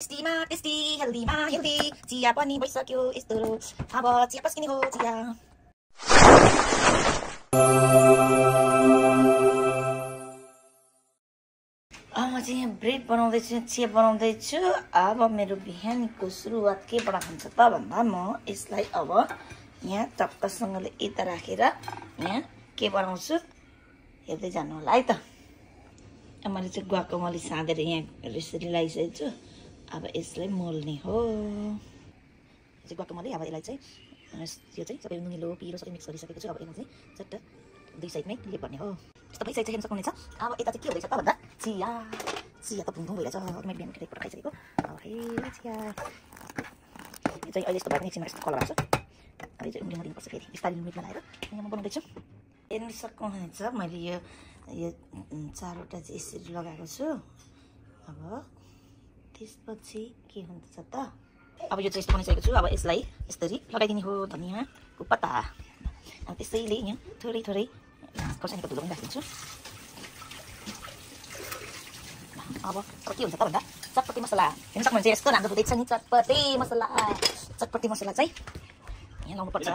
Tasty हेल्दीमा healthy चिया पनि भइसक्यो यस्तो। अब चिया पस्किने हो चिया। म चाहिँ यहाँ ब्रेड बनाउँदैछु, चिया बनाउँदैछु। अब मेरो बिहानको सुरुवात केबाट हुन्छ त भन्दा म यसलाई अब यहाँ टक्कसँगले यता राखेर यहाँ के बनाउँछु हेर्दै जानु होला है त। मैले चाहिँ गुवाकामोली साँधेर यहाँ यसरी लगाइसकेको छु। अब यसलाई मोल्ने हो। गुवाकामोली अब यसलाई चाहिँ यो चाहिँ सबै नुनिलो पिरो सबै मिक्स गरिसकेको छु। अब यसमा चाहिँ चट्ट दुई साइडमै लेप गर्ने हो। यस्तो भइसकेको छ, हेर्न सक्नुहुनेछ। अब यता चाहिँ के हुँदैछ त भन्दा चिया त भुङ भइरहेछ। मैले बिहान एकपल्ट खाइसकेको। अब है चिया यो चाहिँ अहिले यस्तो भएर एकछिनमा यस्तो कलर आउँछ। अब यो चाहिँ उम्रिनु दिनुपर्छ फेरि बिस्तारै मिटमा लगाएर यहाँ म बनाउँदैछु। हेर्न सक्नुहुनेछ मैले यो चारवटा चाहिँ यसरी लगाएको छु। अब त्यसपछि के हुन्छ त अब यो चाहिँ यस्तो बनाइसकेको छु। अब यसलाई यसरी लगाइदिने हो धनियाँको पत्ता। अब त्यसैले यहाँ थोरै थोरै खोर्सानीको धुलो पनि राखिदिन्छु। अब के हुन्छ त भन्दा चटपटी मसला हेर्न सक्नुहुन्छ यस्तो राम्रो हुँदैछ नि। चटपटी मसला चाहिँ यहाँ लाउनुपर्छ।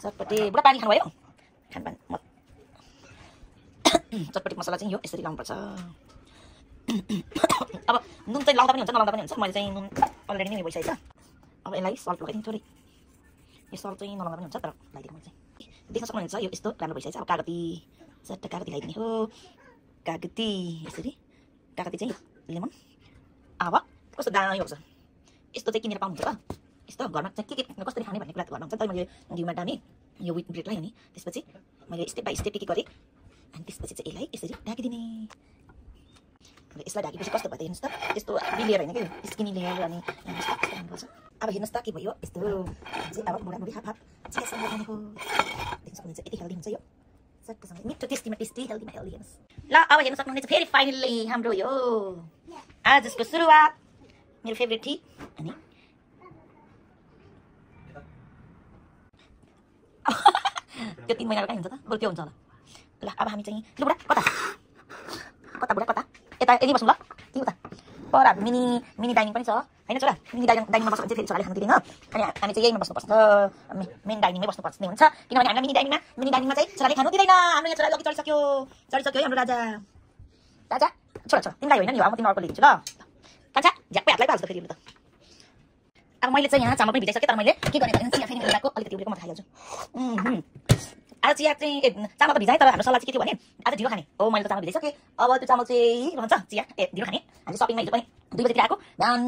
चटपटी बुढा पानी खानुभयो खानपान चटपटी मसला चाहिँ यो यसरी लाउनुपर्छ। अब नुन चाहिँ लाउँदा पनि हुन्छ नलाउँदा पनि हुन्छ। मैले चाहिँ नुन अलरेडी नै भइसकेको छ। अब यसलाई सल्ट लगाइदिनु थोरै। यो सल्ट चाहिँ नलाउँदा पनि हुन्छ तर लगाइदिनु मैले चाहिँ देख्न सक्नुहुन्छ यो यस्तो राम्रो भइसकेको छ। अब कागती चट्ट कागती लगाइदिने हो। कागती यसरी कागती चाहिँ लेमन। अब कस्तो दामी हुन्छ यस्तो चाहिँ किनेर पाउनुहुन्छ त। यस्तो घरमा चाहिँ के कसरी खाने भन्ने कुरा घरमा हुन्छ। तर मैले घिउमा डालेँ यो विथ ब्रेडलाई अनि त्यसपछि मैले स्टेप बाई स्टेप के गरेँ अनि त्यसपछि चाहिँ यसलाई यसरी ढाकिदिने। यसलाई ढाकेपछि कस्तो भयो हेर्नुहोस् त। यस्तो बिलियर होइन कि स्किनी लेयर अनि पर्छ। अब हेर्नुहोस् त के भयो यस्तो चाहिँ। अब बुढाबुढी हाफ हाफ चियासँग खाने हो। देख्न सक्नुहुन्छ यति हेल्दी हुन्छ यो चट्टसँग मिठो टेस्टीमा टेस्टी हेल्दीमा हेल्दी। हेर्नुहोस् ल अब हेर्न सक्नुहुनेछ फेरि फाइनल्ली हाम्रो यो आजको सुरुवात मेरो फेभरेट टी। अनि त्यो 3 महिनाको कहीँ हुन्छ त बरु त्यो हुन्छ होला। ल अब हामी चाहिँ ल बुढा कता यता यदि बस्नु ल कि उता पर मिनी डाइनिङ पनि छ होइन छोरा। मिनी डाइनिङमा बस्नु भने चाहिँ फेरि छोराले खानु दिँदैन। अनि हामी चाहिँ यहीमा बस्नुपर्छ मेन डाइनिङमै बस्नुपर्छ नै हुन्छ। किनभने हामीलाई मिनी डाइनिङमा चाहिँ छोराले खानु दिँदैन। हाम्रो यहाँ छोराले अघि चढिसक्यो है हाम्रो राजा छोरा तिमीलाई होइन नि अब म तिमीलाई अर्को लिइदिन्छु ल। कान्छा झ्याप्पै हातलाई पाल्छ फेरि त। अब मैले चाहिँ यहाँ चामल पनि भिजाइसकेँ तर मैले के गर्ने भने चिया फेरि उब्रेको अलिकति उब्रेको म खाइहाल्छु। आज चिया चाहिँ चामल त भिजाएँ तर हाम्रो सल्लाह चाहिँ के थियो भने आज ढिलो खाने हो। मैले त चामल भिजाइसकेँ। अब त्यो चामल चाहिँ रहन्छ चिया ढिलो खाने। हामी सपिङमा हिजो पनि 2 बजीतिर आएको बिहान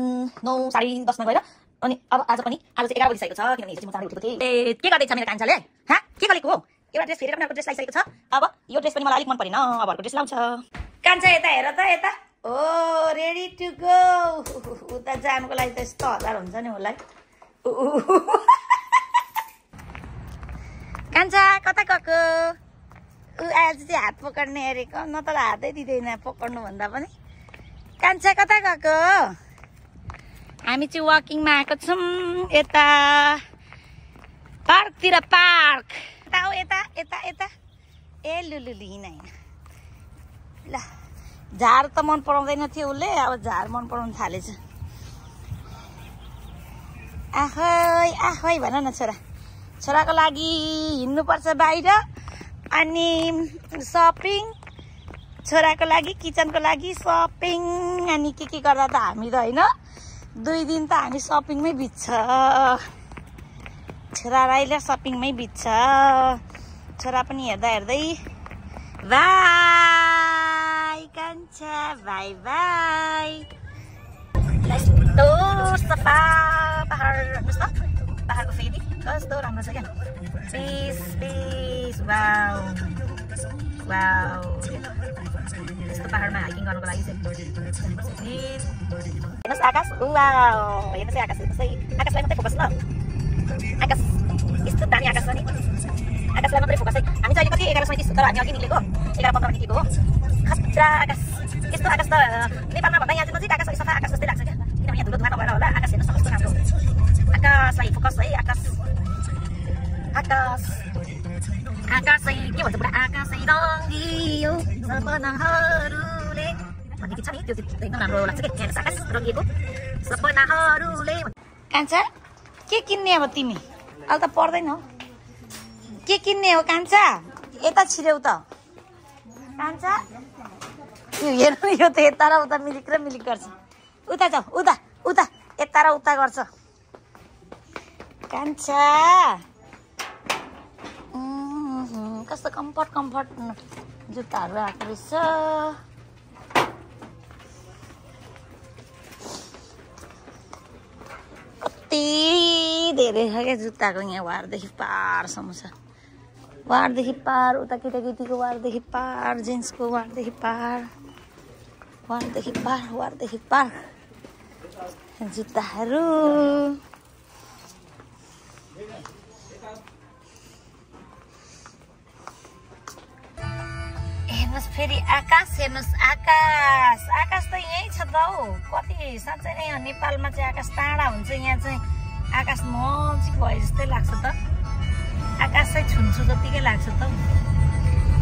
9 साढे 10मा गएर अनि अब आज चाहिँ 11 बजिसकेको छ। किनभने हिजो चाहिँ म चाँडै उठेको थिएँ। के गर्दैछ मेरो कान्छाले के गरेको हो। एउटा ड्रेस फेरि पनि अर्को ड्रेस लगाइसकेको छ। अब यो ड्रेस पनि मलाई अलिक मन परेन। अब अर्को ड्रेस लाउँछ। कान्छा यता हेर त यता ओ रेडी टु गो। उता जानुको लागि त यस्तो हतार हुन्छ नि उसलाई। कान्छा कता गएको। आज चाहिँ हात पक्ड्ने अरेको न त हातै दिँदैन पक्ड्नु भन्दा पनि। कान्छा कता गएको। हामी चाहिँ वकिङमा आएको छौँ यता पार्कतिर। पार्क यता हो यता ए लुलुलु हिँड ल। झार त मन पराउँदैन थियो उसले अब झार मन पराउनु थालेछ। आखै भन न छोराको लागि हिँड्नुपर्छ बाहिर अनि सपिङ। छोराको लागि किचनको लागि सपिङ अनि के गर्दा त हामी त होइन 2 दिन त हामी सपिङमै बित्छ। छोरा राईले सपिङमै बित्छ। छोरा पनि हेर्दै बाई कान्छा बाई बाई। कस्तो सफा पहाड हेर्नुहोस् त। पहाडको फेरि कस्तो राम्रो छ क्या। पेस वाउ यस्तो पहाडमा हाइकिङ गर्नुको लागि चाहिँ हेर्नुहोस् आकाश। वाउ हेर्नुहोस् आकाश आकाशलाई मात्रै फोकस ल। आकाश यस्तो दामी आकाश छ नि। आकाशलाई मात्रै फोकस है। हामी चाहिँ अहिले कति 11:37 तर हामी अघि निक्लेको 11:15 निक्लेको हो। खतरा आकाश यस्तो आकाश त नेपालमा भन्दा यहाँ चाहिँ नजिक आकाश सफा आकाश जस्तै लाग्छ क्या। किनभने यहाँ धुलो धुवा नभएर होला। आकाश हेर्नुहोस् कस्तो राम्रो। आकाशलाई फोकस है। आकाश चाहिँ के भन्छ पुरा आकाशै रङ्गियो सपनाहरूले भन्ने गीत छ नि त्यो चाहिँ एकदम राम्रो लाग्छ क्या। आकाश रङ्गिएको सपनाहरूले कान्छा के किन्ने अब तिमी अहिले त पर्दैन हो के किन्ने हो कान्छा यता छिर्यौ त कान्छा हेर्नु यो त यता र उता मिलिक र मिलिक गर्छ उता जाऊ उता उता यता र उता गर्छ कान्छा कस्तो कम्फर्ट जुत्ताहरू आएको रहेछ कति धेरै छ क्या जुत्ताको यहाँ वारदेखि पारसम्म छ वारदेखि पार उता केटाकेटीको वारदेखि पार जेन्ट्सको वारदेखि पार वारदेखि पार जुत्ताहरू हेर्नुहोस् फेरि आकाश हेर्नुहोस् आकाश त यहीँ छ त हौ कति साँच्चै नै नेपालमा चाहिँ आकाश टाढा हुन्छ यहाँ चाहिँ आकाश नजिक भए जस्तै लाग्छ त आकाश चाहिँ छुन्छु जतिकै लाग्छ त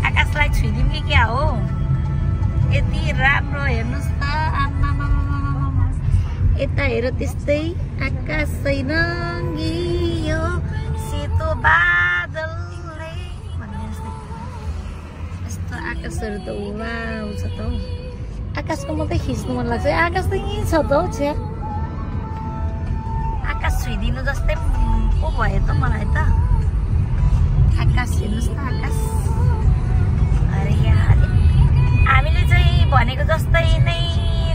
आकाशलाई छुइदिउँ कि क्या हो यति राम्रो हेर्नुहोस् त यता हेर त्यस्तै आकाश चाहिँ रङ्गियो सेतो बादलले भन्ने जस्तै यस्तो आकाशहरू त वाउ छ त हौ आकाशको मात्रै खिच्नु मन लाग्छ आकाश त यहीँ छ त हौ छ्या आकाश छुइदिनु जस्तै पो भयो त मलाई त आकाश हेर्नुहोस् त आकाश अरे यार हामीले चाहिँ भनेको जस्तै नै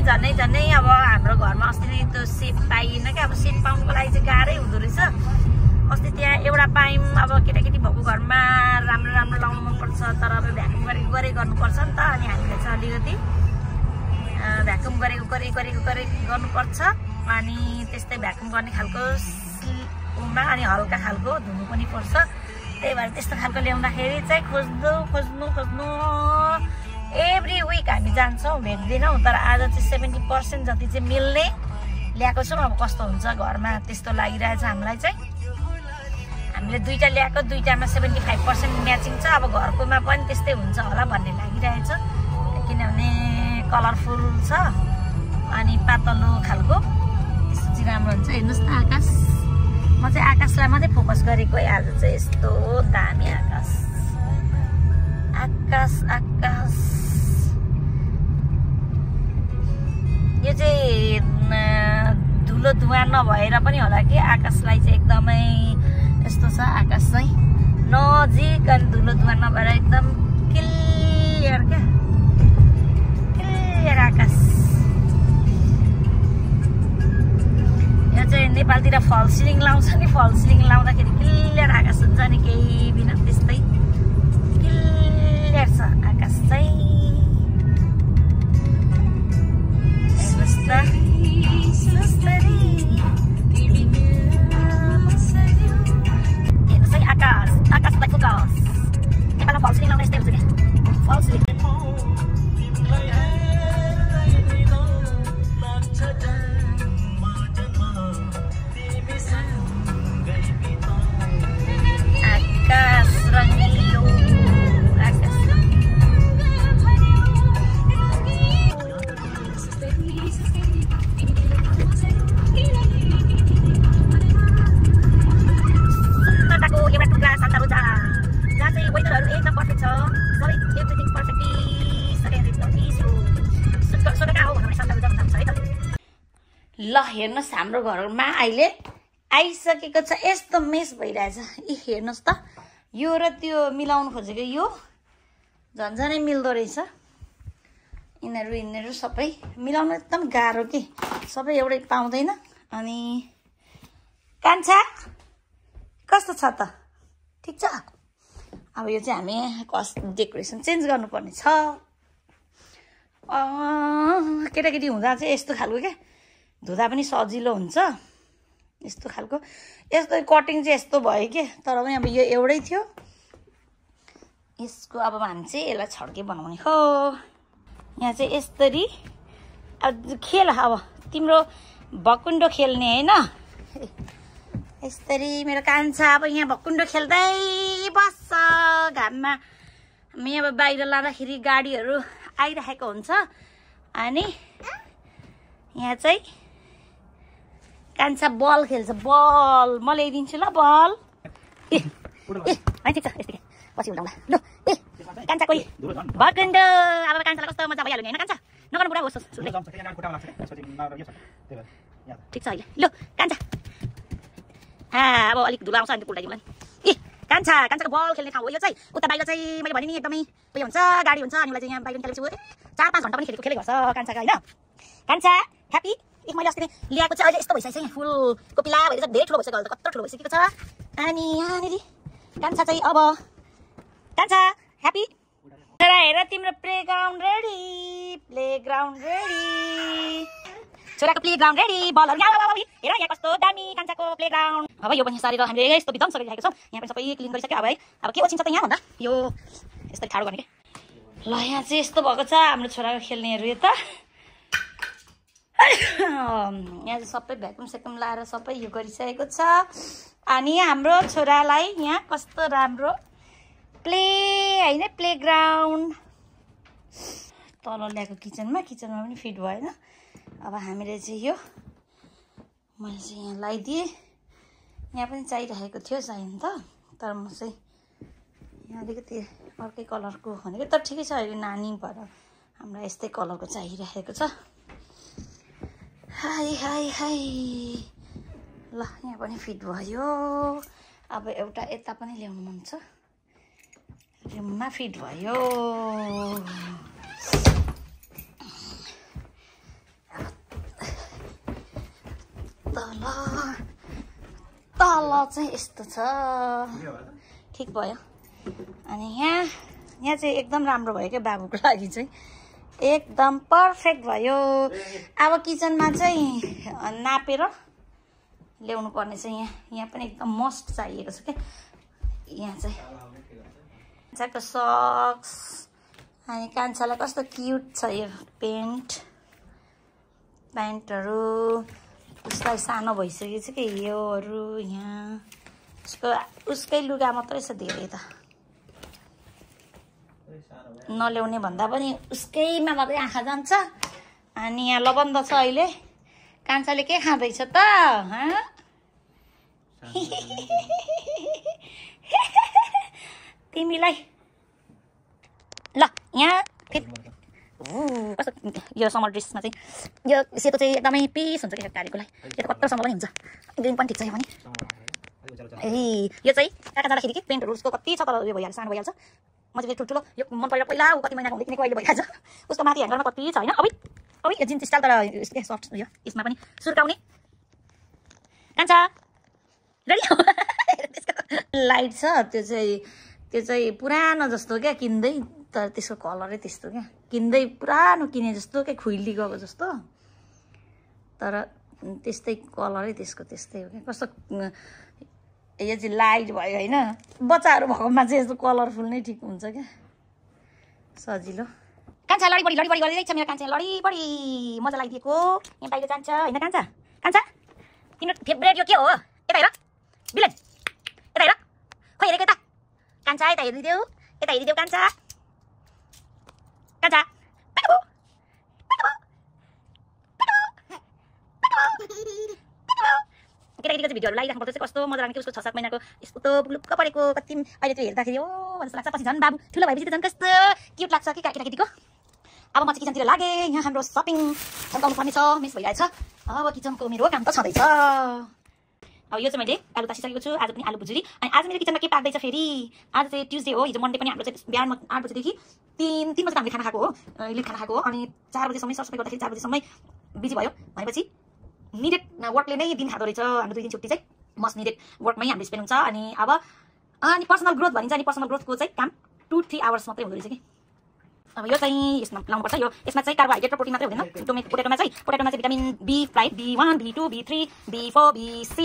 झन्नै अब हाम्रो घरमा अस्ति नै त्यो सेप पाइएन क्या अब सेप पाउनुको लागि चाहिँ गाह्रै हुँदो रहेछ अस्ति त्यहाँ एउटा पायौँ अब केटाकेटी भएको घरमा राम्रो लाउनु मनपर्छ तर अब भ्याकुम गरेको गर्नुपर्छ नि त अनि हामीले चाहिँ अलिकति भ्याकुम गरेको गर्नुपर्छ अनि त्यस्तै भ्याकुम गर्ने खालको अनि हल्का खालको धुनु पनि पर्छ त्यही भएर त्यस्तो खालको ल्याउँदाखेरि चाहिँ खोज्नु एभ्री विक हामी जान्छौँ भेट्दैनौँ तर आज चाहिँ 70% जति चाहिँ मिल्ने ल्याएको छौँ अब कस्तो हुन्छ घरमा त्यस्तो लागिरहेछ हामीलाई चाहिँ हामीले दुईटा ल्याएको दुईटामा 75% म्याचिङ छ अब घरकोमा पनि त्यस्तै हुन्छ होला भन्ने लागिरहेछ किनभने कलरफुल छ अनि पातलो खालको यस्तो चाहिँ राम्रो हुन्छ हेर्नुहोस् त आकाश म चाहिँ आकाशलाई मात्रै फोकस गरेको आज चाहिँ यस्तो दामी आकाश यो चाहिँ धुलो धुवा नभएर पनि होला कि आकाशलाई चाहिँ एकदमै यस्तो छ आकाश चाहिँ नजिक अनि धुलो धुवा नभएर एकदम क्लियर क्या क्लियर आकाश यो चाहिँ नेपालतिर फल सिलिङ लाउँछ नि फल सिलिङ लाउँदाखेरि क्लियर आकाश हुन्छ नि केही बिना त्यस्तै क्लियर छ आकाश चाहिँ आकाशलाई फोकस नेपालमा फल सिलिङ लाउँदा यस्तै हुन्छ क्या फल सिलिङ आकाश रङ्गिलो आकाश ल हेर्नुहोस् हाम्रो घरमा अहिले आइसकेको छ यस्तो मेस भइरहेछ हेर्नुहोस् त यो र त्यो मिलाउनु खोजेको यो झन्झनै मिल्दो रहेछ यिनीहरू सबै मिलाउनु एकदम गाह्रो के सबै एउटै पाउँदैन अनि कान्छा कस्तो छ त ठिक छ अब यो चाहिँ हामी डेकोरेसन चेन्ज गर्नुपर्ने छ केटाकेटी हुँदा चाहिँ यस्तो खालको क्या धुँदा पनि सजिलो हुन्छ यस्तो खालको यस्तो कटिङ चाहिँ यस्तो भयो के तर पनि अब यो एउटै थियो यसको अब हामी चाहिँ यसलाई छड्के बनाउने हो यहाँ चाहिँ यसरी अब खेल अब तिम्रो भकुन्डो खेल्ने होइन यसरी मेरो कान्छा अब यहाँ भकुन्डो खेल्दै बस्छ घाममा हामी अब बाहिर लाँदाखेरि गाडीहरू आइरहेको हुन्छ अनि यहाँ चाहिँ कान्छा बल खेल्छ बल म ल्याइदिन्छु ल बल ए है ठिक छ यस्तै पछि उठाउँला ल ए कान्छाको भटकण्ड अब कान्छालाई कस्तो मजा भइहाल्यो नि होइन कान्छा नगर्नु पुरा होस् ठिक छ अहिले ल कान्छा अब अलिक धुलो आउँछ अनि पुल्टाइदिउँला नि ए कान्छाको बल खेल्ने ठाउँ हो यो चाहिँ उता बाहिर चाहिँ मैले भने नि एकदमै उयो हुन्छ गाडी हुन्छ अनि चाहिँ यहाँ बाहिर खेलेको छु 4-5 घन्टा पनि खेलेको गर्छ कान्छाको होइन कान्छा ह्याप्पी मैले अस्ति ल्याएको चाहिँ अहिले यस्तो भइसकेको छ यहाँ फुलको पिला भएर चाहिँ धेरै ठुलो भइसक्यो अहिले त कत्रो ठुलो भइसकेको छ अनि यहाँनिर कान्छा चाहिँ अब कान्छा ह्याप्पी हेर तिम्रो प्लेग्राउन्ड रेडी छोराको प्लेग्राउन्ड रेडी बलहरू हेर यहाँ कस्तो दामी कान्छाको प्लेग्राउन्ड अब यो पनि सारेर हामीले यस्तो विध्वंस गरिरहेको छौँ यहाँ पनि सबै क्लिन गरिसक्यो अब है अब के ओछिन्छ त यहाँ भन्दा यो यस्तो ठाडो गर्ने क्या ल यहाँ चाहिँ यस्तो भएको छ हाम्रो छोराको खेल्नेहरू यता यहाँ चाहिँ सबै भ्याकुम सेकुम लाएर सबै यो गरिसकेको छ अनि हाम्रो छोरालाई यहाँ कस्तो राम्रो होइन प्लेग्राउन्ड तल ल्याएको किचनमा पनि फिट भएन अब हामीले चाहिँ यो मैले चाहिँ यहाँ लगाइदिएँ यहाँ पनि चाहिरहेको थियो चाहिनु त तर म चाहिँ यहाँ अलिकति अर्कै कलरको भनेको तर ठिकै छ अहिले नानी भएर हामीलाई यस्तै कलरको चाहिरहेको छ हाई ल यहाँ पनि फिट भयो अब एउटा यता पनि ल्याउनु मन छ रुममा फिट भयो तल चाहिँ यस्तो छ ठिक भयो अनि यहाँ चाहिँ एकदम राम्रो भयो क्या बाबुको लागि चाहिँ एकदम पर्फेक्ट भयो अब किचनमा चाहिँ नापेर ल्याउनु पर्ने चाहिँ यहाँ पनि एकदम मस्ट चाहिएको छ क्या यहाँ चाहिँ कान्छाको सक्स अनि कान्छालाई कस्तो क्युट छ यो प्यान्टहरू उसलाई सानो भइसकेको छ कि योहरू यहाँ उसकै लुगा मात्रै छ धेरै त नल्याउने भन्दा पनि उसकैमा मात्रै आँखा जान्छ अनि यहाँ लबन्द छ अहिले कान्छाले के खाँदैछ त तिमीलाई ल यहाँ कस्तो यो समर ड्रेसमा चाहिँ यो सेतो चाहिँ एकदमै पिस हुन्छ कि गाडीको लागि यो त कत्रोसम्म पनि हुन्छ ग्रिन पनि ठिक छ यो पनि ए यो चाहिँ कहाँ जाँदाखेरि कि पेन्टहरू उसको कति छ तर उयो भइहाल्छ सानो भइहाल्छ म चाहिँ ठुल्ठुलो यो मन परेर पहिला कति महिनाको हुँदै किनेको अहिले भइहाल्छ उसको माथि ह्याङ्गरमा कति छ होइन अब यो जिन्स स्टाइल तर सफ्ट उयो यसमा पनि सुर्काउने कान्छा रेडी लाइट छ त्यो चाहिँ पुरानो जस्तो क्या किन्दै तर त्यसको कलरै त्यस्तो क्या किन्दै पुरानो किने जस्तो क्या खुइली गएको जस्तो तर त्यस्तै कलरै त्यसको त्यस्तै हो क्या कस्तो यो चाहिँ लाइट भयो होइन बच्चाहरू भएकोमा चाहिँ यस्तो कलरफुल नै ठिक हुन्छ क्या सजिलो कान्छा लडी बढी गरिरहेको छ मेरो कान्छा लडी बढी मजा लागिदिएको यहाँ बाहिर जान्छ होइन कान्छा तिम्रो फेभरेट यो के हो यता हेर बिलेन यता हेर खोइ हेरेको यता कान्छा यता हेरिदेऊ कान्छा केटाकेटीको चाहिँ भिडियोहरू लागिराख्नु पर्छ कस्तो मजा लाग्ने उसको 6-7 महिनाको यस्तो बुलुक्क परेको कति अहिले त्यो हेर्दाखेरि भन्नु लाग्छ पछि झन् बाबु ठुलो भएपछि त झन् कस्तो क्युट लाग्छ कि केटाकेटीको अब म चाहिँ किचनतिर लागेँ यहाँ हाम्रो सपिङ सन्काउनु पर्ने छ मिस भइरहेछ अब किचनको मेरो काम त छँदैछ अब यो चाहिँ मैले आलु तासिसकेको छु आज पनि आलु भुजुरी अनि आज मेरो किचनमा के पाक्दैछ फेरि आज चाहिँ ट्युजडे हो हिजो मन्डे पनि हाम्रो चाहिँ बिहान 8 बजेदेखि 3 बजे हामीले खाना खाएको हो अनि 4 बजेसम्म सरसफाइ गर्दाखेरि 4 बजेसम्म बिजी भयो भनेपछि निडेड वर्कले नै दिन खाँदो रहेछ हाम्रो 2 दिन छुट्टी चाहिँ मस्ट निडेड वर्कमै हाम्रो स्पेन्ड हुन्छ अनि पर्सनल ग्रोथ भनिन्छ अनि पर्सनल ग्रोथको चाहिँ काम 2-3 आवर्स मात्रै हुँदो रहेछ कि अब यो चाहिँ यसमा लाउनुपर्छ यसमा चाहिँ कार्बोहाइड्रेट र प्रोटिन मात्रै हुँदैन पोटेटोमा चाहिँ vitamin B5 B1 B2 B3 B4 B6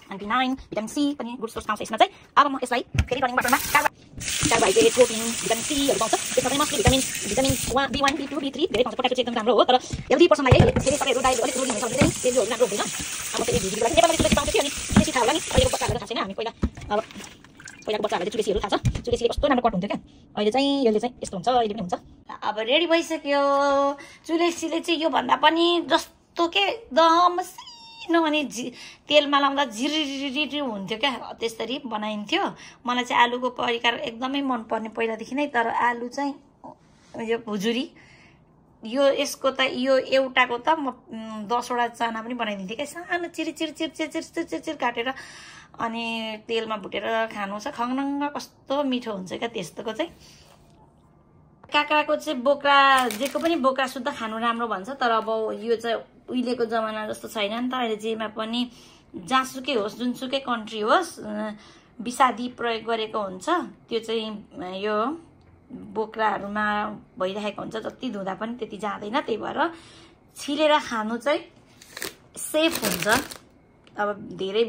अनि B9 भिटामिन C पनि गुड सोर्स पाउँछ यसमा चाहिँ अब म यसलाई फेरि रनिङ वाटरमा कार्बोहाइड्रेट प्रोटिन भिटामिन Cहरू पाउँछ त्यसमा चाहिँ mostly vitamin B1 B2 B3 धेरै पाउँछ पोटेटो चाहिँ एकदम राम्रो हो तर हेल्दी पर्सनलाई धेरै सबैहरू डाइट अलिक रोगी हुन्छ भने चाहिँ तेलहरू राम्रो हुँदैन अब फेरि भिडियोको लागि नेपालमा चुलेसी पाउँछ थियो अनि चुलेसी थाहा होला नि अहिलेको बच्चाहरूलाई थाहा छैन हामी पहिलाको बच्चाहरूले चुलेसीहरू थाहा छ चुलेसीले कस्तो राम्रो कट हुन्थ्यो क्या अहिले चाहिँ यसले चाहिँ यस्तो हुन्छ अहिले पनि हुन्छ अब रेडी भइसक्यो चुलेसीले चाहिँ यो भन्दा पनि जस्तो के एकदम किनभने तेलमा लाउँदा झिरिरिरि हुन्थ्यो क्या, त्यसरी बनाइन्थ्यो। मलाई चाहिँ आलुको परिकार एकदमै मनपर्ने पहिलादेखि नै। तर आलु चाहिँ यो भुजुरी यो यसको त यो एउटाको त म 10 वटा चाना पनि बनाइदिन्थेँ क्या, सानो चिर काटेर अनि तेलमा भुटेर खानु छ। खङनङ्ग कस्तो मिठो हुन्छ क्या त्यस्तोको चाहिँ। काँक्राको चाहिँ बोक्रा जेको पनि बोक्रा सुद्धा खानु राम्रो भन्छ। तर अब यो चाहिँ उहिलेको जमाना जस्तो छैन नि त। अहिले जेमा पनि जहाँसुकै होस्, जुनसुकै कन्ट्री होस्, विषादी प्रयोग गरेको हुन्छ। त्यो चाहिँ यो बोक्राहरूमा भइरहेको हुन्छ। जति धुँदा पनि त्यति जाँदैन। त्यही भएर छिलेर खानु चाहिँ सेफ हुन्छ। अब धेरै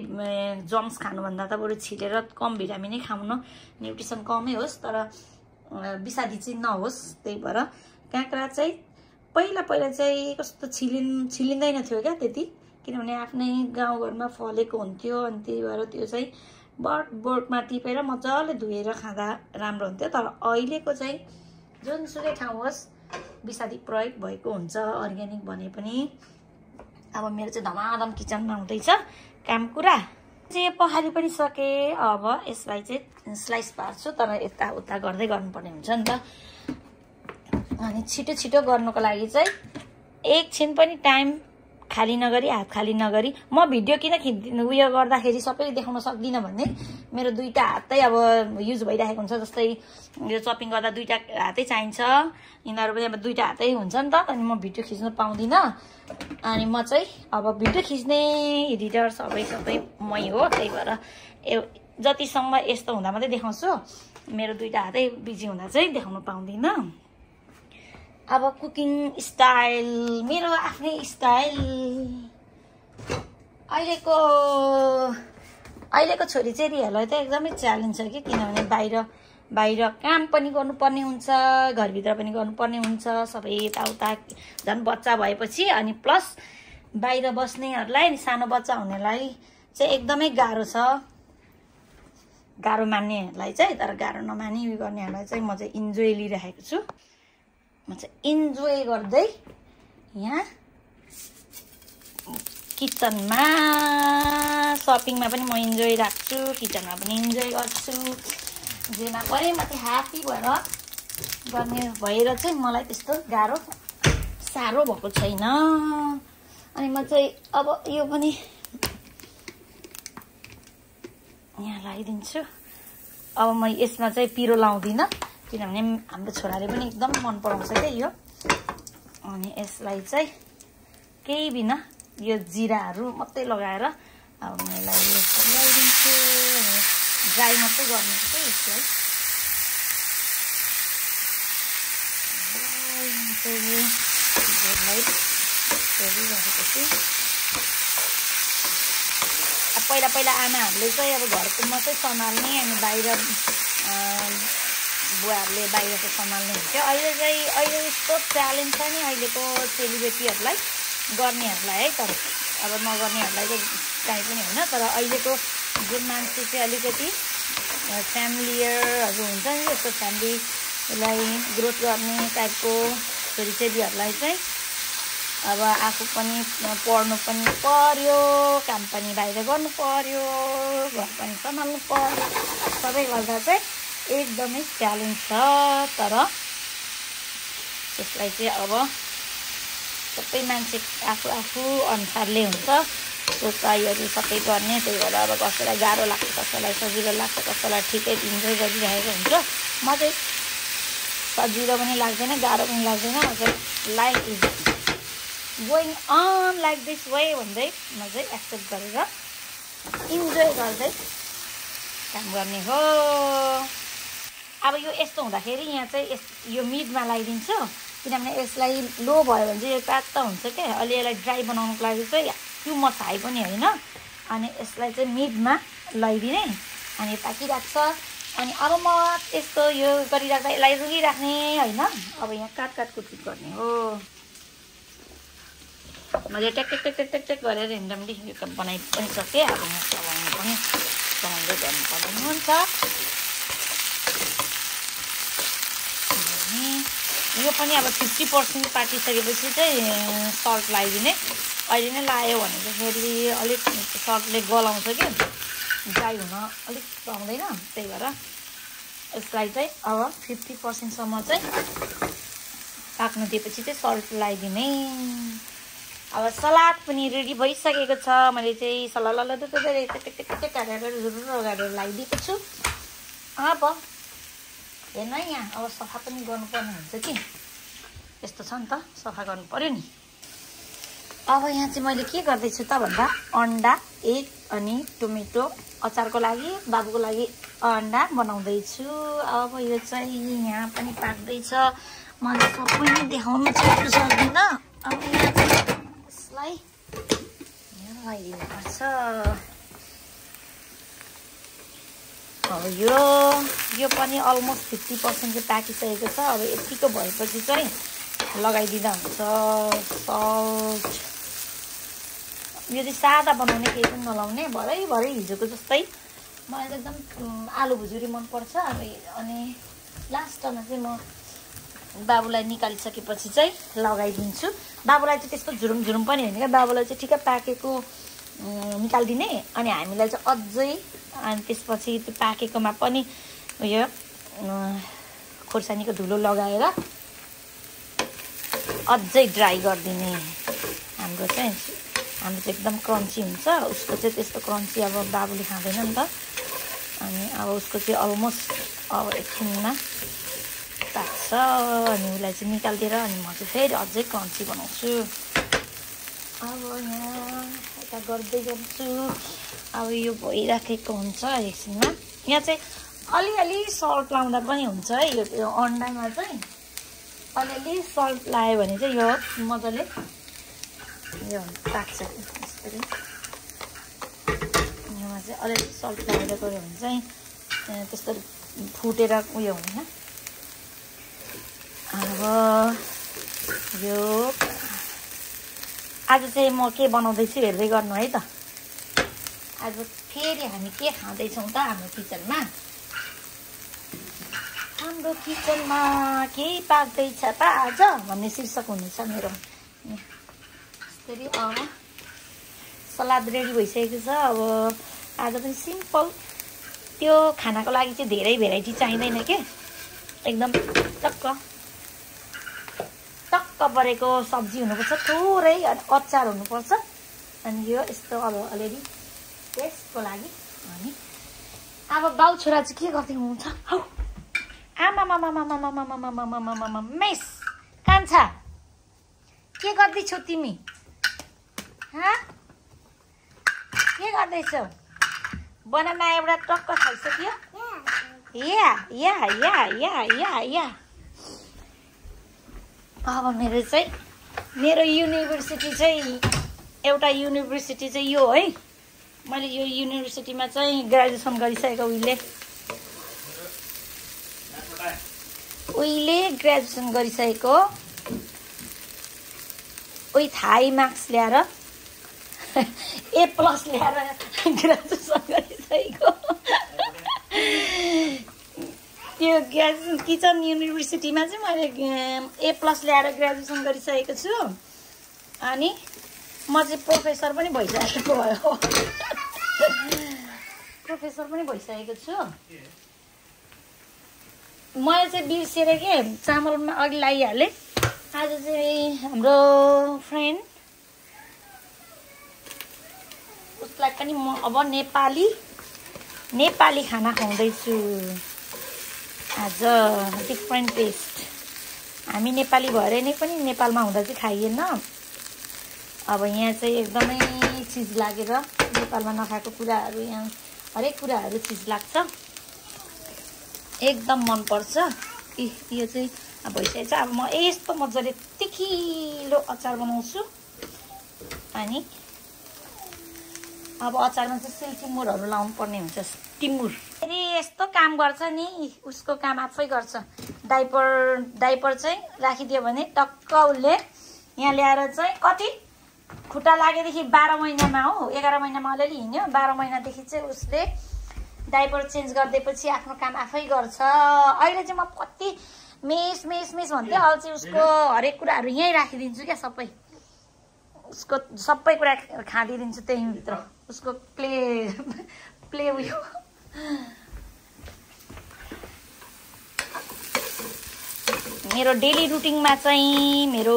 जम्स खानुभन्दा त बरु छिलेर कम भिटामिनै खाउनु, न्युट्रिसन कमै होस् तर विषादी चाहिँ नहोस्। त्यही भएर काँक्रा चाहिँ पहिला चाहिँ कस्तो छिलिँदैन थियो क्या त्यति, किनभने आफ्नै गाउँघरमा फलेको हुन्थ्यो। अनि त्यही भएर त्यो चाहिँ बोर्डमा टिपेर मजाले धोएर खाँदा राम्रो हुन्थ्यो। तर अहिलेको चाहिँ जुनसुकै ठाउँ होस् विषादी प्रयोग भएको हुन्छ, अर्ग्यानिक भने पनि। अब मेरो चाहिँ धमाधम किचनमा हुँदैछ काम कुरा चाहिँ। पखाली पनि सकेँ। अब यसलाई चाहिँ स्लाइस पार्छु, तर यताउता गर्दै गर्नुपर्ने हुन्छ नि त। अनि छिटो गर्नुको लागि चाहिँ एकछिन पनि टाइम खाली नगरी, हात खाली नगरी। म भिडियो किन उयो गर्दाखेरि सबै देखाउन सक्दिनँ भन्ने, मेरो दुईटा हातै अब युज भइरहेको हुन्छ। जस्तै यो चपिङ गर्दा दुईटा हातै चाहिन्छ, यिनीहरू पनि अब दुईटा हातै हुन्छ नि त। अनि म भिडियो खिच्नु पाउँदिनँ। अनि म चाहिँ अब भिडियो खिच्ने एडिटर सबै मै हो। त्यही भएर जतिसम्म यस्तो हुँदा मात्रै देखाउँछु। मेरो दुईटा हातै बिजी हुँदा चाहिँ देखाउन पाउँदिनँ। अब कुकिङ स्टाइल, मेरो आफ्नै स्टाइल। अहिलेको छोरी चेलीहरूलाई त एकदमै च्यालेन्ज छ कि, किनभने बाहिर काम पनि गर्नुपर्ने हुन्छ, घरभित्र पनि गर्नुपर्ने हुन्छ, सबै यताउता। झन् बच्चा भएपछि अनि प्लस बाहिर बस्नेहरूलाई, अनि सानो बच्चा हुनेलाई चाहिँ एकदमै गाह्रो छ। गाह्रो मान्नेहरूलाई चाहिँ, तर गाह्रो नमानी उयो गर्नेहरूलाई चाहिँ म चाहिँ इन्जोय लिइरहेको छु। म चाहिँ इन्जोय गर्दै यहाँ किचनमा, सपिङमा पनि म इन्जोय राख्छु, किचनमा पनि इन्जोय गर्छु। जेमा पनि म चाहिँ ह्याप्पी भएर चाहिँ मलाई त्यस्तो साह्रो भएको छैन। अनि म चाहिँ अब यो पनि यहाँ लगाइदिन्छु। अब म यसमा चाहिँ पिरो लाउँदिनँ, किनभने हाम्रो छोराले पनि एकदम मन पराउँछ क्या यो। अनि यसलाई चाहिँ केही बिना यो जिराहरू मात्रै लगाएर अब म यसलाई लगाइदिन्छु। ड्राई मात्रै गर्नु चाहिँ यसलाई पहिला आमाहरूले चाहिँ अब घरको मात्रै सम्हाल्ने, अनि बाहिर बुवाहरूले बाहिरको सम्हाल्ने हुन्थ्यो। अहिले यस्तो च्यालेन्ज छ नि अहिलेको सेलिब्रेटीहरूलाई, गर्नेहरूलाई है। तर अब नगर्नेहरूलाई चाहिँ काहीँ पनि होइन। तर अहिलेको जुन मान्छे चाहिँ अलिकति फ्यामिलियरहरू हुन्छ नि, यस्तो फ्यामिलीलाई ग्रोथ गर्ने टाइपको छोरीचेलीहरूलाई चाहिँ अब आफू पनि पढ्नु पनि पर्यो, काम पनि बाहिर गर्नु पर्यो, घर पनि सम्हाल्नु पर्यो, सबै गर्दा चाहिँ एकदमै च्यालेन्ज छ। तर त्यसलाई चाहिँ अब सबै मान्छे आफू अनुसारले हुन्छ, त्यो तयारी सबै गर्ने। त्यही भएर अब कसैलाई गाह्रो लाग्छ, कसैलाई सजिलो लाग्छ, कसैलाई ठिकै इन्जोय गरिरहेको हुन्छ। म चाहिँ सजिलो पनि लाग्दैन, गाह्रो पनि लाग्दैन। म चाहिँ life is going on like this way भन्दै म चाहिँ एक्सेप्ट गरेर इन्जोय गर्दै काम गर्ने हो। अब यो यस्तो हुँदाखेरि यहाँ चाहिँ यो मिडमा लगाइदिन्छु, किनभने यसलाई लो भयो भने चाहिँ यो काट्ता हुन्छ क्या। अलि यसलाई ड्राई बनाउनुको लागि चाहिँ टु मच हाई पनि होइन। अनि यसलाई चाहिँ मिडमा लगाइदिने, अनि पाकिराख्छ। अनि अब म यस्तो यो गरिराख्दा यसलाई रुलिराख्ने होइन। अब यहाँ काट कुट गर्ने हो। मैले टेक गरेर हिँड्दाखेरि यो बनाइ पनि सकेँ। अब यहाँ चलाउनु पनि चलाउँदै गर्नुपर्ने हुन्छ। यो पनि अब 50% पाकिसकेपछि चाहिँ सल्ट लगाइदिने। अहिले नै लायो भने चाहिँ फेरि अलिक सर्टले गलाउँछ कि ड्राई हुन अलिक पाउँदैन, त्यही भएर यसलाई चाहिँ अब 50% चाहिँ पाक्नु दिएपछि चाहिँ सल्ट लगाइदिने। अब सलाद पनि रेडी भइसकेको छ। मैले चाहिँ सलाद गाडेर लगाइदिएको छु। अब हेर्नु है, यहाँ अब सफा पनि गर्नुपर्ने हुन्छ कि, यस्तो छ नि त, सफा गर्नु पर्यो नि। अब यहाँ चाहिँ मैले के गर्दैछु त भन्दा अन्डा, एग अनि टोमेटो अचारको लागि बाबुको लागि अन्डा बनाउँदैछु। अब यो चाहिँ यहाँ पनि पाक्दैछ। मैले सबै नै देखाउनु सक्दिनँ। अब यहाँ चाहिँ यसलाई लगाइदिनुपर्छ। अब यो पनि अलमोस्ट 50% चाहिँ पाकिसकेको छ। अब यतिको भएपछि चाहिँ लगाइदिँदा हुन्छ सल्ट। यो चाहिँ सादा बनाउने, केही पनि नलाउने, भरै हिजोको जस्तै। मलाई चाहिँ एकदम आलु भुजुरी मनपर्छ। अनि लास्टमा चाहिँ म बाबुलाई निकालिसकेपछि चाहिँ लगाइदिन्छु। बाबुलाई चाहिँ त्यस्तो झुरुम पनि होइन क्या, बाबुलाई चाहिँ ठिक्क पाकेको निकालिदिने, अनि हामीलाई चाहिँ अझै, अनि त्यसपछि त्यो पाकेकोमा पनि उयो खोर्सानीको धुलो लगाएर अझै ड्राई गरिदिने। हाम्रो चाहिँ एकदम क्रन्ची हुन्छ, उसको चाहिँ त्यस्तो क्रन्ची अब बाबुले खाँदैन नि त। अनि अब उसको चाहिँ अलमोस्ट अब एकछिनमा पाक्छ। अनि उसलाई चाहिँ निकालिदिएर अनि म चाहिँ फेरि अझै क्रन्ची बनाउँछु। अब यहाँ यता गर्दै गर्छु। अब यो भइराखेको हुन्छ एकछिनमा। यहाँ चाहिँ अलिअलि सल्ट लाउँदा पनि हुन्छ है। यो अन्डामा चाहिँ अलिअलि सल्ट लायो भने चाहिँ यो मजाले यो पाक्छ। यसरी योमा चाहिँ अलिअलि सल्ट लगाएर गयो भने चाहिँ त्यस्तो फुटेर उयो हुँदैन। अब यो आज चाहिँ म के बनाउँदैछु हेर्दै गर्नु है त। आज फेरि हामी के खाँदैछौँ त हाम्रो किचनमा। हाम्रो किचनमा केही पाक्दैछ त आज भन्ने शीर्षक हुनेछ मेरो। यसरी अब सलाद रेडी भइसकेको छ। अब आज पनि सिम्पल, त्यो खानाको लागि चाहिँ धेरै भेराइटी चाहिँदैन के, एकदम टक्क परेको सब्जी हुनुपर्छ, थोरै अचार हुनुपर्छ। अनि यो यस्तो अब अलिअलि टेस्टको लागि। अनि अब बाउ छोरा चाहिँ के गर्दै हुनुहुन्छ? हौ आमा मेस कान्छा, के गर्दैछौ तिमी? के गर्दैछौ? बनाना एउटा टक्क खाइसक्यो। या अब मेरो युनिभर्सिटी चाहिँ एउटा युनिभर्सिटी चाहिँ यो है। मैले यो युनिभर्सिटीमा चाहिँ ग्रेजुएसन गरिसकेको उहिले ग्रेजुएसन गरिसकेको, उही थाई मार्क्स ल्याएर A+ ल्याएर ग्रेजुएसन गरिसकेको। त्यो किचन युनिभर्सिटीमा चाहिँ मैले A+ ल्याएर ग्रेजुएसन गरिसकेको छु। अनि म चाहिँ प्रोफेसर पनि भइसकेको भयो। प्रोफेसर पनि भइसकेको छु। मैले चाहिँ बिर्सेर के चामलमा अघि लगाइहालेँ। आज चाहिँ हाम्रो फ्रेन्ड उसलाई पनि म अब नेपाली खाना खुवाउँदैछु। आज डिफ्रेन्ट टेस्ट। हामी नेपाली भएर नै पनि नेपालमा हुँदा चाहिँ खाइएन। अब यहाँ चाहिँ एकदमै चिज लागेर नेपालमा नखाएको कुराहरू, यहाँ हरेक कुराहरू चिज लाग्छ, एकदम मनपर्छ। यो चाहिँ अब भइसकेको छ। अब म यस्तो मजाले तिखिलो अचार बनाउँछु। अनि अब अचारमा चाहिँ सिल्टिमुरहरू लाउनु पर्ने हुन्छ। टिमुर फेरि यस्तो काम गर्छ नि, उसको काम आफै गर्छ। डाइपर चाहिँ राखिदियो भने टक्क उसले यहाँ ल्याएर चाहिँ कति खुट्टा लागेदेखि 12 महिनामा हो, 11 महिनामा अलिअलि हिँड्यो, 12 महिनादेखि चाहिँ उसले डाइपर चेन्ज गरिदिएपछि आफ्नो काम आफै गर्छ। अहिले चाहिँ म कति मेस भन्थेँ, अहिले चाहिँ उसको हरेक कुराहरू यहीँ राखिदिन्छु क्या सबै। उसको सबै कुरा खाँदिदिन्छु त्यही भित्र उसको प्ले उयो मेरो डेली रुटिनमा चाहिँ मेरो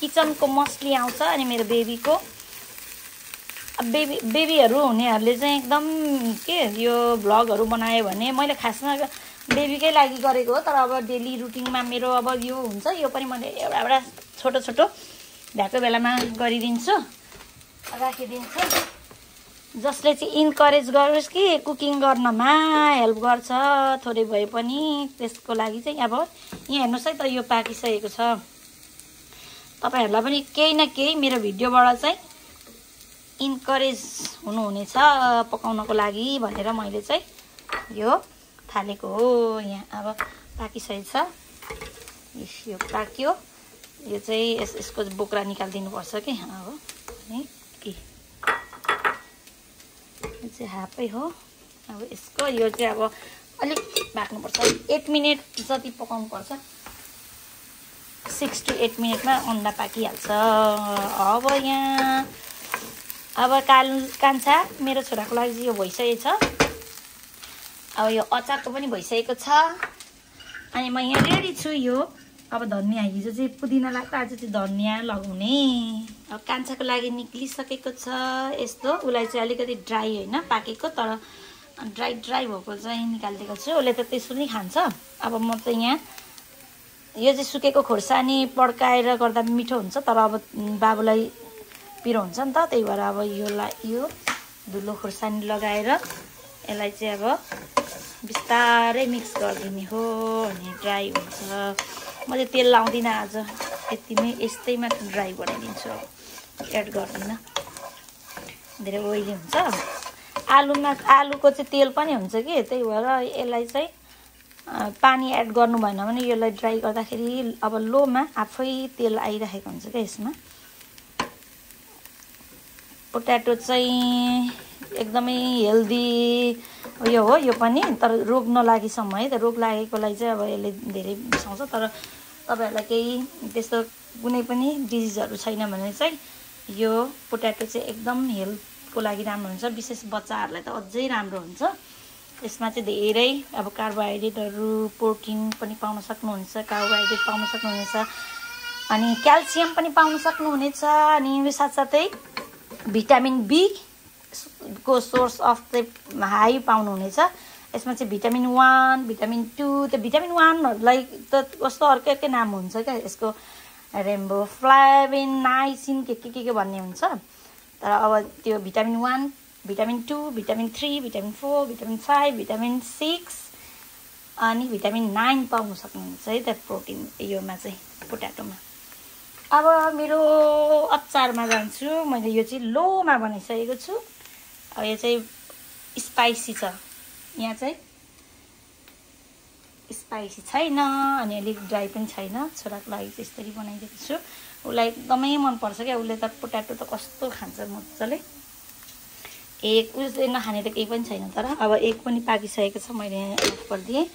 किचनको मस्टली आउँछ अनि मेरो बेबीको बेबीहरू हुनेहरूले चाहिँ एकदम के यो भ्लगहरू बनायो भने मैले खासमा बेबीकै लागि गरेको हो तर अब डेली रुटिनमा मेरो अब यो हुन्छ यो पनि मैले एउटा छोटो छोटो भ्याएको बेलामा गरिदिन्छु राखिदिन्छु जसले चाहिँ इन्करेज गरोस् कि कुकिङ गर्नमा हेल्प गर्छ थोरै भए पनि त्यसको लागि चाहिँ अब यहाँ हेर्नुहोस् है त यो पाकिसकेको छ तपाईहरुलाई पनि केही न केही मेरो भिडियोबाट चाहिँ इन्करेज हुनुहुनेछ पकाउनको लागि भनेर मैले चाहिँ यो थालेको हो यहाँ अब पाकिसकेको छ यो पाक्यो यो चाहिँ यसको बोक्रा निकाल्दिनु पर्छ के अब है यो चाहिँ हाफै हो अब यसको यो चाहिँ अब अलिक भाग्नुपर्छ 8 मिनेट जति पकाउनु पर्छ 6 to 8 मिनेटमा अन्डा पाकिहाल्छ अब यहाँ अब कान्छा मेरो छोराको लागि चाहिँ यो भइसकेको छ अब यो अचारको पनि भइसकेको छ अनि म यहाँ रेडी छु यो अब धनिया हिजो चाहिँ पुदिना लाग्दा आज चाहिँ धनिया लगाउने अब कान्छाको लागि निक्लिसकेको छ यस्तो उलाई चाहिँ अलिकति ड्राई हैन पाकेको तर ड्राई भएको चाहिँ निकालिदिएको छु उले त त्यसो नै खान्छ अब म चाहिँ यहाँ यो चाहिँ सुकेको खोर्सानी पड्काएर गर्दा मिठो हुन्छ तर अब बाबुलाई पिरो हुन्छ नि त त्यही भएर अब यो धुलो खोर्सानी लगाएर यसलाई चाहिँ अब बिस्तारै मिक्स गरिदिने हो अनि ड्राई हुन्छ म चाहिँ तेल लाउँदिन आज यतिमै यस्तैमा ड्राई बनाइदिन्छु एड गर्दिन धेरै ओइली हुन्छ आलुको चाहिँ तेल पनि हुन्छ कि त्यही भएर यसलाई चाहिँ पानी एड गर्नु भएन भने यसलाई ड्राई गर्दाखेरि अब लोमा आफै तेल आइरहेको हुन्छ क्या यसमा पोट्याटो चाहिँ एकदमै हेल्दी यो हो यो पनि तर रोग नलागेसम्म है त रोग लागेकोलाई चाहिँ अब यसले धेरै बिसाउँछ तर तपाईहरुलाई केही त्यस्तो कुनै पनि डिजिजहरु छैन भने चाहिँ यो पोट्याटो चाहिँ एकदम हेल्थको लागि राम्रो हुन्छ विशेष बच्चाहरुलाई त अझै राम्रो हुन्छ यसमा चाहिँ धेरै अब कार्बोहाइड्रेटहरु प्रोटिन पनि पाउन सक्नुहुन्छ कार्बोहाइड्रेट पाउन सक्नुहुन्छ अनि क्याल्सियम पनि पाउन सक्नुहुनेछ अनि साथसाथै भिटामिन बी को सोर्स अफ चाहिँ हाई पाउनुहुनेछ यसमा चाहिँ भिटामिन 1 भिटामिन 2 त्यो भिटामिन 1 हरुलाई त कस्तो अर्कै नाम हुन्छ क्या यसको रेम्बो फ्लाभिन नाइसिन के भन्ने हुन्छ तर अब त्यो vitamin 1 vitamin 2 vitamin 3 vitamin 4 vitamin 5 vitamin 6 अनि भिटामिन 9 पाउन सक्नुहुन्छ है त प्रोटिन योमा चाहिँ पोट्याटोमा अब मेरो अचारमा जान्छु मैले यो चाहिँ लोमा बनाइसकेको छु अब यो चाहिँ स्पाइसी छ यहाँ चाहिँ स्पाइसी छैन अनि अलिक ड्राई पनि छैन छोराको लागि चाहिँ यसरी बनाइदिएको छु उसलाई एकदमै मन पर्छ क्या उसले त पोट्याटो त कस्तो खान्छ मजाले एक उसले नखाने त केही पनि छैन तर अब एक पनि पाकिसकेको छ मैले एड गरिदिएँ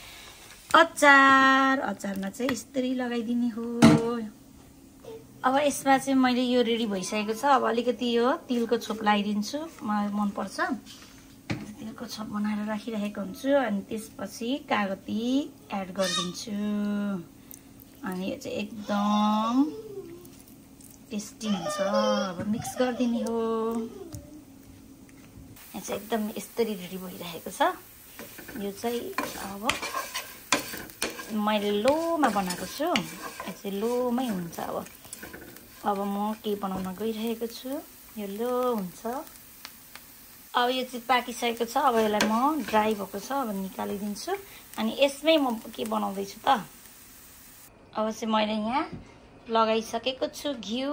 अचारमा चाहिँ यसरी लगाइदिने हो अब यसमा चाहिँ मैले यो रेडी भइसकेको छ अब अलिकति यो तिलको छोप लगाइदिन्छु मलाई मन पर्छ तिलको छोप बनाएर राखिरहेको हुन्छु अनि त्यसपछि कागती एड गरिदिन्छु अनि यो चाहिँ एकदम टेस्टी हुन्छ अब मिक्स गरिदिने हो यहाँ चाहिँ एकदम यसरी रेडी भइरहेको छ यो चाहिँ अब मैले लोमा बनाएको छु यो चाहिँ लोमै हुन्छ अब म के बनाउन गइरहेको छु यो लो हुन्छ अब यो चाहिँ पाकिसकेको छ अब यसलाई म ड्राई भएको छ अब निकालिदिन्छु अनि यसमै म के बनाउँदै छु त अब चाहिँ मैले यहाँ लगाइसकेको छु घिउ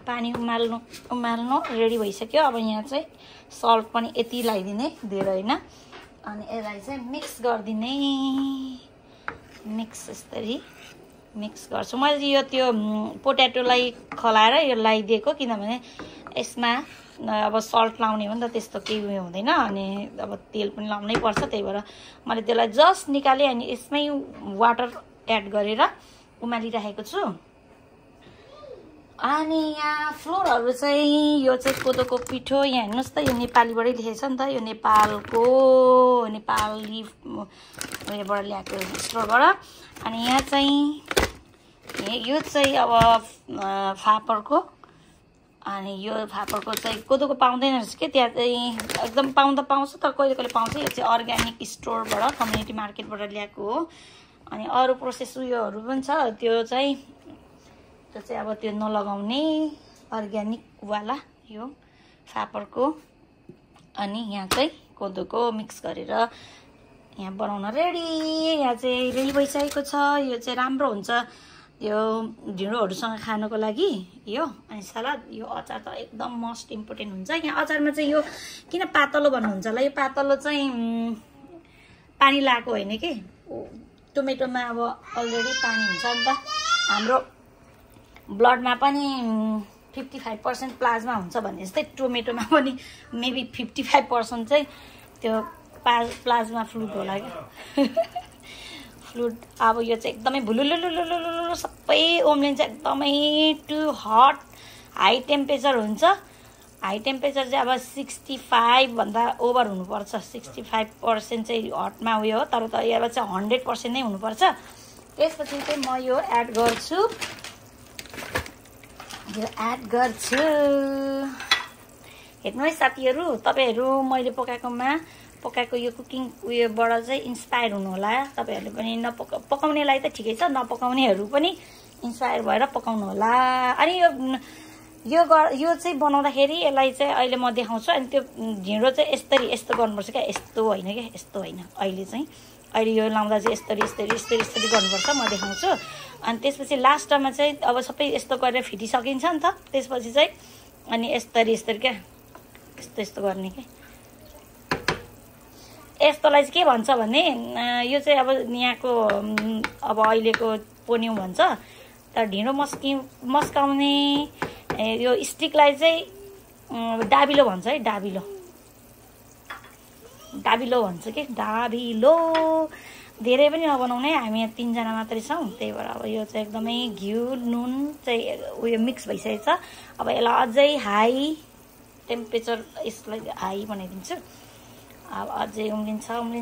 पानी उमाल्नु रेडी भइसक्यो अब यहाँ चाहिँ सल्ट पनि यति लगाइदिने धेरै हैन अनि यसलाई चाहिँ मिक्स गरिदिने मिक्स यसरी मिक्स गर्छु मैले यो त्यो पोट्याटोलाई खलाएर यो लगाइदिएको किनभने यसमा अब सल्ट लाउने हो नि त त्यस्तो केही उयो हुँदैन अनि अब तेल पनि लाउनै पर्छ त्यही भएर मैले त्यसलाई जस्ट निकालेँ अनि यसमै वाटर एड गरेर उमालिरहेको छु अनि यहाँ फ्लोरहरू चाहिँ यो चाहिँ कोदोको पिठो यहाँ हेर्नुहोस् त यो नेपालीबाटै लेखेको छ नि त यो नेपाली उयोबाट ल्याएको स्टोरबाट अनि यहाँ चाहिँ यो चाहिँ अब फापरको अनि यो फापरको चाहिँ कोदोको पाउँदैन रहेछ के त्यहाँ चाहिँ एकदम पाउँदा पाउँछ तर कहिले कहिले पाउँछ यो चाहिँ अर्ग्यानिक स्टोरबाट कम्युनिटी मार्केटबाट ल्याएको हो अनि अरू प्रोसेस उयोहरू पनि छ त्यो चाहिँ अब त्यो नलगाउने अर्ग्यानिक वाला यो फापरको अनि यहाँ चाहिँ कोदोको मिक्स गरेर यहाँ बनाउन रेडी यहाँ चाहिँ रेडी भइसकेको छ यो चाहिँ राम्रो हुन्छ यो ढिँडोहरूसँग खानको लागि यो अनि सलाद यो अचार त एकदम मोस्ट इम्पोर्टेन्ट हुन्छ यहाँ अचारमा चाहिँ यो किन पातलो भन्नुहुन्छ होला यो पातलो चाहिँ पानी लगाएको होइन कि टोमेटोमा अब अलरेडी पानी हुन्छ नि त हाम्रो ब्लडमा पनि 55% प्लाज्मा हुन्छ भने जस्तै टोमेटोमा पनि मेबी 55% चाहिँ त्यो प्लाज्मा फ्लुइड होला क्या फ्लुइड अब यो चाहिँ एकदमै भुलुलुलुलुलुलु सबै ओम्लिन्छ एकदमै टु हट हाई टेम्परेचर हुन्छ हाई टेम्परेचर चाहिँ अब 65 भन्दा ओभर हुनुपर्छ 65% चाहिँ हटमा उयो हो तर त अब चाहिँ 100% नै हुनुपर्छ त्यसपछि चाहिँ म यो एड गर्छु हेर्नुहोस् साथीहरू तपाईहरु मैले पकाएको यो कुकिङ उयोबाट चाहिँ इन्स्पायर हुनु होला तपाईहरुले पनि पकाउनेलाई त ठिकै छ नपकाउनेहरु पनि इन्स्पायर भएर पकाउनु होला अनि यो चाहिँ बनाउँदाखेरि यसलाई चाहिँ अहिले म देखाउँछु अनि त्यो ढिँडो चाहिँ यस्तो गर्नुपर्छ क्या यस्तो होइन क्या यस्तो होइन अहिले यो लाउँदा चाहिँ यस्तरी गर्नुपर्छ म देखाउँछु अनि त्यसपछि लास्टमा चाहिँ अब सबै यस्तो गरेर फिटिसकिन्छ नि त त्यसपछि चाहिँ अनि यस्तरी क्या यस्तो गर्ने के यस्तोलाई चाहिँ के भन्छ भने यो चाहिँ अब यहाँको अब अहिलेको पोन्यौ भन्छ तर ढिँडो मस्काउने यो स्टिकलाई चाहिँ डाबिलो भन्छ है डाबिलो भन्छ कि डाबिलो धेरै पनि नबनाउने हामी यहाँ 3 जना मात्रै छौं त्यही भएर अब यो चाहिँ एकदमै घिउ नुन चाहिँ उयो मिक्स भइसकेको छ अब यसलाई अझै हाई टेम्परेचर यसलाई हाई बनाइदिन्छु अब अझै उम्लिन्छ अनि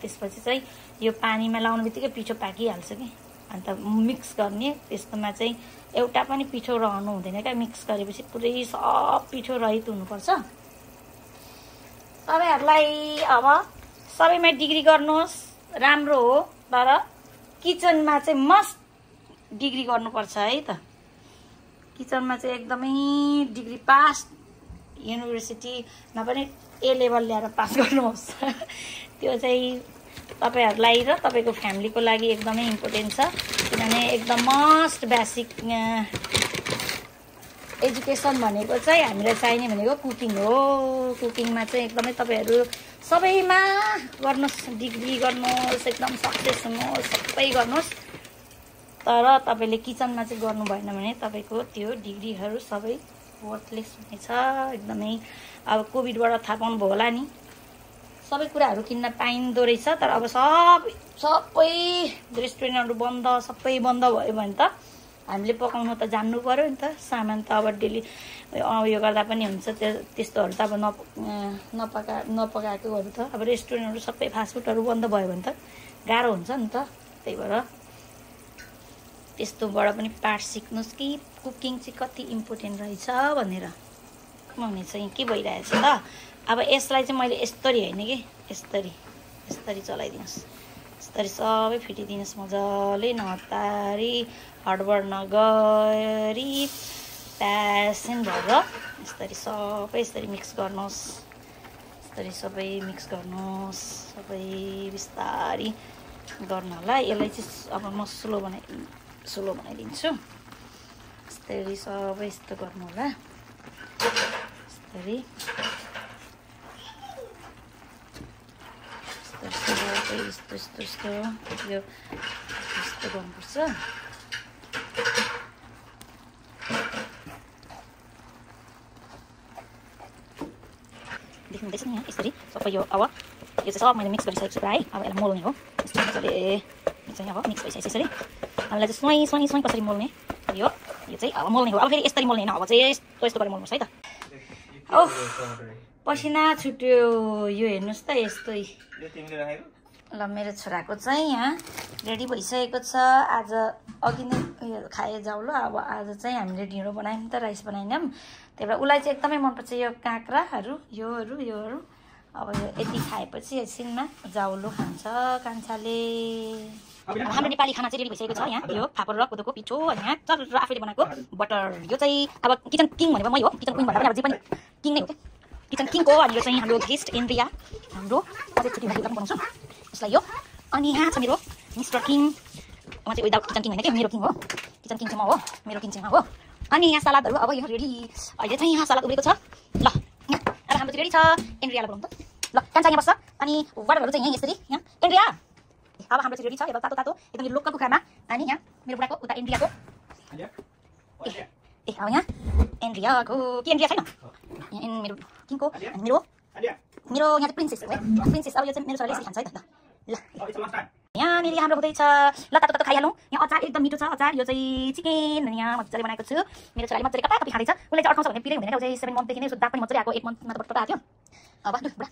त्यसपछि चाहिँ यो पानीमा लाउनुबित्तिकै पिठो पाकिहाल्छ कि अन्त मिक्स गर्ने त्यस्तोमा चाहिँ एउटा पनि पिठो रहनु हुँदैन क्या मिक्स गरेपछि पुरै सब पिठो रहित हुनुपर्छ तपाईहरुलाई अब सबैमा डिग्री गर्नुहोस् राम्रो हो तर किचनमा चाहिँ मस्ट डिग्री गर्नुपर्छ है त किचनमा चाहिँ एकदमै डिग्री पास युनिभर्सिटीमा पनि ए लेभल ल्याएर पास गर्नुहोस् त्यो चाहिँ तपाईहरुलाई र तपाईको फ्यामिलीको लागि एकदमै इम्पोर्टेन्ट छ किनभने एकदम मस्ट बेसिक एजुकेसन भनेको चाहिँ हामीलाई चाहिने भनेको कुकिङ हो कुकिङमा चाहिँ एकदमै तपाईहरु सबैमा गर्नुहोस् डिग्री गर्नुहोस् एकदम सक्सेस हुनुहोस् सबै गर्नुहोस् तर तपाईले किचनमा चाहिँ गर्नु भएन भने तपाईको त्यो डिग्रीहरु सबै वर्थलेस हुनेछ एकदमै अब कोभिडबाट थाहा पाउनु भयो होला नि सबै कुराहरु किन्न पाइन्दो रहेछ तर अब सबै रेस्टुरेन्टहरु बन्द सबै बन्द भयो भने त हामीले पकाउन त जान्नु पर्यो नि त सामान त अब डेली यो गर्दा पनि हुन्छ त्यस्तोहरु त अब नपकाएकोहरु त अब रेस्टुरेन्टहरु सबै फास्ट फुडहरु बन्द भयो भने त गाह्रो हुन्छ नि त त्यही भएर त्यस्तोबाट पनि पार्ट सिक्नुस् कि कुकिङ चाहिँ कति इम्पोर्टेन्ट रहेछ भनेर मैले चाहिँ के भइरहेछ त अब यसलाई चाहिँ मैले यस्तरी हैन के यस्तरी चलाइदिनुस् यस्तरी सबै फिटिदिनुस् मजाले नहतारी हडबड नगरी प्यासन भएर यस्तरी सबै यस्तरी मिक्स गर्नुहोस् यस्तरी सबै मिक्स गर्नुहोस् सबै बिस्तारी गर्नु होला यसलाई चाहिँ अब म स्लो बनाइदिन्छु यस्तरी सबै यस्तो गर्नु होला यस्तरी यस्तो यो यस्तो गर्नुपर्छ देख्नुहुँदैछ नि यसरी सबै यो अब यो चाहिँ सब मैले मिक्स गरिसकेको छु है अब यसलाई मोल्ने हो यस्तो मजाले चाहिँ अब मिक्स भइसकेको यसरी हामीलाई चाहिँ स्वाई कसरी मोल्ने यो यो चाहिँ अब मोल्ने हो अब फेरि यसरी मोल्ने हैन अब चाहिँ यस्तो गरेर मोल्नुस् है त ओह पसिना छुट्यो यो हेर्नुस् त यस्तै ल मेरो छोराको चाहिँ यहाँ रेडी भइसकेको छ आज अघि नै खाए जाउलो अब आज चाहिँ हामीले ढिँडो बनायौँ त राइस बनाएनौँ त्यही भएर उसलाई चाहिँ एकदमै मनपर्छ यो काँक्राहरू योहरू अब यो यति खाएपछि एकछिनमा जाउलो खान्छ कान्छाले हाम्रो नेपाली खाना चाहिँ रेडी भइसकेको छ यहाँ यो फापर र कोदोको पिठो अनि यहाँ चर आफैले बनाएको बटर यो चाहिँ अब किचन किङ भनेको मै हो किचन क्विन भन्दा पनि अब जे पनि किङ नै हो क्या किचन किङको अनि यो चाहिँ हाम्रो गेस्ट इन्डिया हाम्रो अझै छुट्टी हुँदाखेरि पनि बनाउँछौँ यसलाई यो अनि यहाँ छ मेरो मिस्टर किङ म चाहिँ विदाउट किचन किङ होइन कि मेरो किङ हो किचन किङ चाहिँ म हो मेरो किङ चाहिँ म हो अनि यहाँ सलादहरू अब यहाँ रेडी अहिले चाहिँ यहाँ सलाद उब्रेको छ ल अब हाम्रो चाहिँ रेडी छ इन्डियालाई बोलाउँ त ल कान्छा यहाँ बस्छ अनि वाटरहरू चाहिँ यहाँ यसरी यहाँ इन्डिया अब हाम्रो चाहिँ रेडी छ यो तातो तातो एकदम लोकल कुखुरामा अनि यहाँ मेरो बुढाको उता इन्डियाको अब यहाँ इन्डियाको के इन्डिया छैन मेरो किङको अनि मेरो यहाँ चाहिँ प्रिन्सेस हो है प्रिन्सेस अब यो चाहिँ मेरो छोराले यसरी खान्छ है त ल यहाँनिर हाम्रो हुँदैछ ल तातो तातो खाइहालौँ यहाँ अचार एकदम मिठो छ अचार यो चाहिँ चिकन अनि यहाँ मजाले बनाएको छु मेरो छोराले मजाले कता कति खाँदैछ उसले चाहिँ अठाउँछ भने पिरै हुँदैन चाहिँ 7 मन्थदेखि नै दाँत पनि मजाले आएको 1 मन्थमा त बटबटा आएको अब बुढा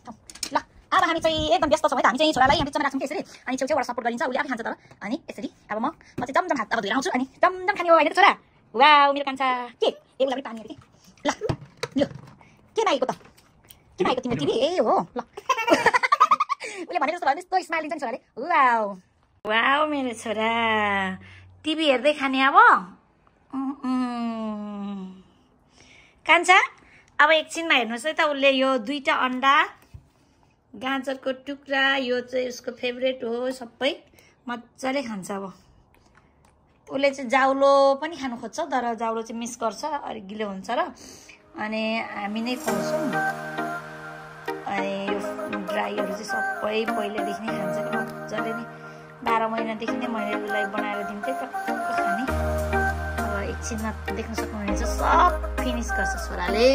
ल अब हामी चाहिँ एकदम व्यस्त छौँ है त हामी चाहिँ छोरालाई यहाँ बिचमा राख्छौँ कि यसरी अनि छेउछेउबाट सपोर्ट गरिन्छ उसले आफै खान्छ तर अनि यसरी अब म चाहिँ जमजम हात अब धोएर आउँछु अनि जमजम खाने हो होइन त छोरा वाउ मेरो कान्छा के ए उसलाई पनि पानी हाल्यो कि ल यो के मागेको त के मागेको तिम्रो टिभी ए हो ल उसले भने जस्तो भयो यस्तो स्माइल दिन्छ नि छोराले वाउ वाउ मेरो छोरा टिभी हेर्दै खाने अब कान्छा अब एकछिनमा हेर्नुहोस् है त उसले यो 2टा अन्डा गाजरको टुक्रा यो चाहिँ उसको फेभरेट हो सबै मजाले खान्छ अब उसले चाहिँ जाउलो पनि खानु खोज्छ तर जाउलो चाहिँ मिस गर्छ अलिक गिलो हुन्छ र अनि हामी नै खुवाउँछौँ अनि यो ड्राईहरू चाहिँ सबै पहिलादेखि नै खान्छ कि मजाले नै 12 महिनादेखि नै मैले उसलाई बनाएर दिन्थेँ टक्क खाने अब एकछिनमा देख्न सक्नुहुनेछ सब फिनिस गर्छ छोराले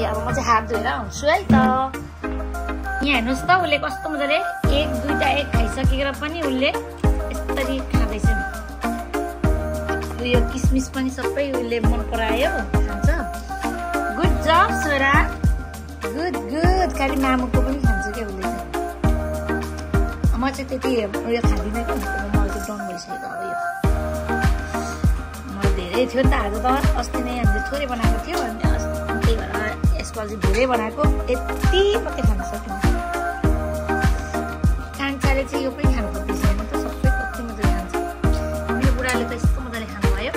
अब म चाहिँ हात धोएर आउँछु है त यहाँ हेर्नुहोस् त उसले कस्तो मजाले 1-2टा एग खाइसकेर पनि उसले यसरी खाँदैछ नि यो किसमिस पनि सबै उसले मन परायो खान्छ गुड जब छोरा गुड खालि मामुको पनि खान्छ क्या उसले म चाहिँ त्यति उयो खाँदिनँ कि मलाई चाहिँ डन भइसकेको अब यो मलाई धेरै थियो नि त आज त अस्ति नै हामीले थोरै बनाएको थियो अनि त्यही भएर यसपालि धेरै बनाएको यति मात्रै खान सक्यौँ कान्छाले चाहिँ यो पनि खानु खोज्दैछ होइन त सबै कति मजाले खान्छ मेरो बुढाले त यस्तो मजाले खानुभयो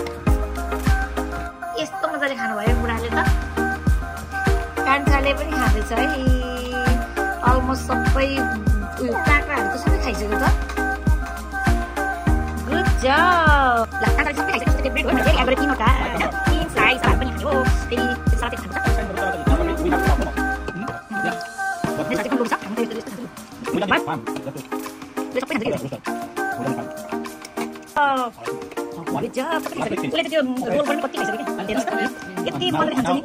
यस्तो मजाले खानुभयो बुढाले त कान्छाले पनि खाँदैछ है अलमोस्ट सबै उयो काँक्राहरू त सबै खाइसक्यो त गुड जब ल काँक्राले सबै खाइसक्यो फेभरेट हो फेरि हाम्रो 3वटा 3 स्लाइस सलाद पनि खानु हो फेरि सलाद खानु उसले त्यो रोल पनि कति खाइसक्यो क्या यति मजाले खान्छ नि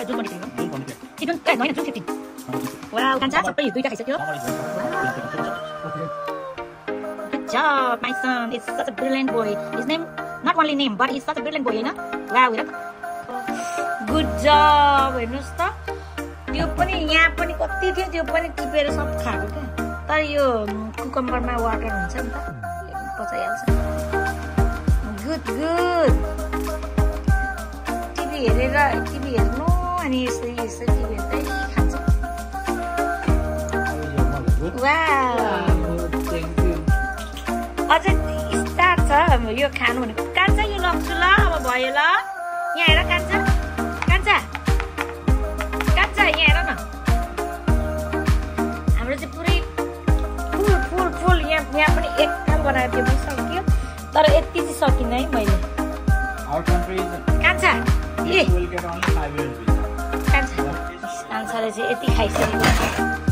जुन पनि जुन 15 वाउ कान्छा सबै 2टा खाइसक्यो Good job, my son. It's such a brilliant boy. His name, not only name, but he's such a brilliant boy, you know? Wow, good job. हेर्नुहोस् त त्यो पनि यहाँ पनि कति थियो त्यो पनि टिपेर सब खाएको क्या तर यो कुकम्बरमा वाटर हुन्छ नि त पचाइहाल्छ गुड टिभी हेर्नु अनि यसरी टिभी हेर्दै खान्छ वाउ अझै स्टार्ट छ यो खानु भनेको कान्छा यो लग्छु ल अब भयो ल यहाँ हेर कान्छा यहाँ हेर न हाम्रो चाहिँ पुरै फुल यहाँ पनि एक काम बनाएको थियो पनि सक्यो तर यति चाहिँ सकिनँ है मैले कान्छा कान्छाले चाहिँ यति खाइसकेको